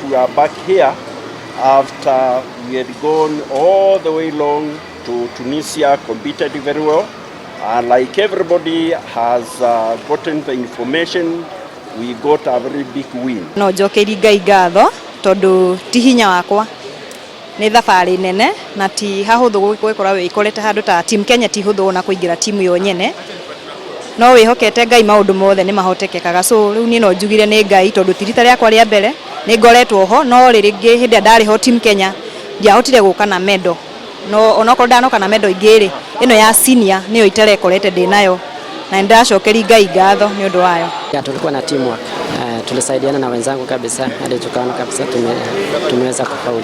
we are back here after we had gone all the way long to Tunisia, competed very well. And like everybody has gotten the information, we got a very big win. No njokerie Ngai ngatho tondũ ti hinya wakwa, nĩ thabarĩ nene na ti hahũthũ gwĩkora wĩkorete handũ ta Team Kenya. Ti hũthũ ona kũingĩra timu yo nyene, no wĩhokete Ngai maũndũ mothe nĩ mahotekekaga. So rĩu niĩ no njugire nĩ Ngai tondũ ti rita rĩakwa rĩa mbere, nĩ ngoretwo ho, no rĩrĩ rĩngĩ hĩndĩ ĩrĩa ndarĩ ho Team Kenya ndiahotire gũka na medal. No onokorwo ndanoka na medal ingĩ rĩ, ĩno ya senior nĩyo iterekorete ndĩ nayo na nĩndĩracokeria Ngai ngatho nĩ ũndũ wayo. Ya, tulikuwa na teamwork. Tulisaidiana na wenzangu kabisa hadi tukaona kabisa tumeweza kufaulu.